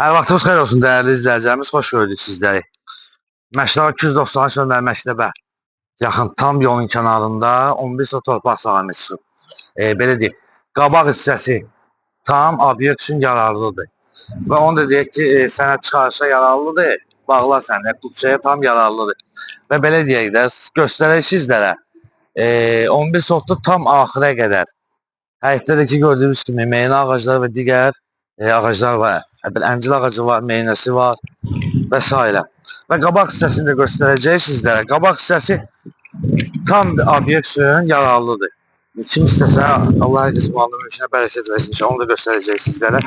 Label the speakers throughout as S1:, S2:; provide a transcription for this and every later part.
S1: Hər vaxtınız xeyir olsun dəyərli izləyicilərimiz, xoş gördük sizləri. Məşdağa 293 nömrəli məktəbə yaxın tam yolun kənarında 11 sot torpaq sahəmiz çıxıb. Belə deyək, qabaq hissəsi tam obyekt üçün yararlıdır. Və onu da deyək ki, sənəd çıxarışa yararlıdır, bağlar sənəd, kupçaya tam yararlıdır. Və belə deyək də, göstərək sizlərə, 11 sotlu tam axıra qədər. Həyətdə də ki, gördüyünüz kimi meyvə ağacları və digər ağaclar var. Belə əncir ağacı var, meynəsi var və s. Və qabaq hissəsini də göstərəcək sizlərə. Qabaq hissəsi tam bir obyekt üçün yararlıdır. Kim istəsə Allah hər kəsin malına mülkünə bərəkət versin. İnşallah onu da göstərəcək sizlərə.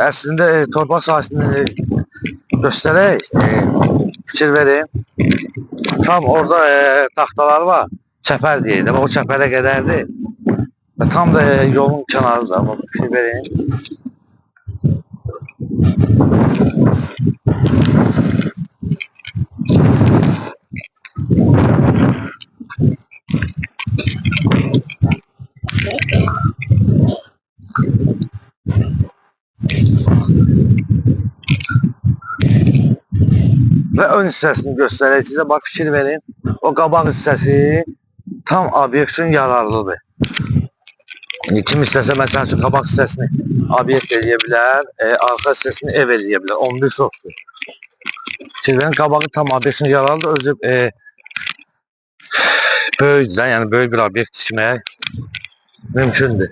S1: Əslində torpaq sahəsini göstərək, fikir verin. Tam orada taxtalar var. Çəpər deyək də, o çəpərə qədərdir. Və tam da yolun kənarıdır. Amma fikir verin. Və ön hissəsini göstərək sizə. Bax, fikir verin. O qabaq hissəsi tam obyekt üçün yararlıdır. Kim istəsə, məsəl üçün, qabaq hissəsini obyekt eləyə bilər, arxa hissəsini ev eləyə bilər. 11 sotdur. Fikir verin, qabağı tam obyekt üçün yararlıdır. Özü böyükdür də, yəni böyük bir obyekt tikmək mümkündür.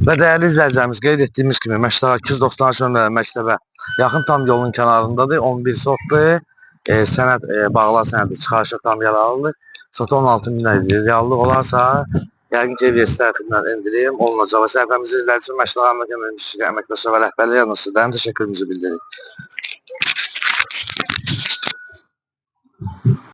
S1: Və dəyərli izləyicilərimiz, qeyd etdiyimiz kimi Məşdağa 293 nömrəli məktəbə yaxın tam yolun kənarındadır. 11 sotdur. Sənəd, bağlar sənədi çıxarışa tam yararlıdır. Sotu 16 min lirə reallıq olarsa, yəqin ki, ev tərəfindən endirim olunacaq. Və səhifəmizi izlədiyiniz üçün Məşdağa əməkdaşlar və rəhbərlik yanında sizlərə təşəkkürümüzü bildiririk.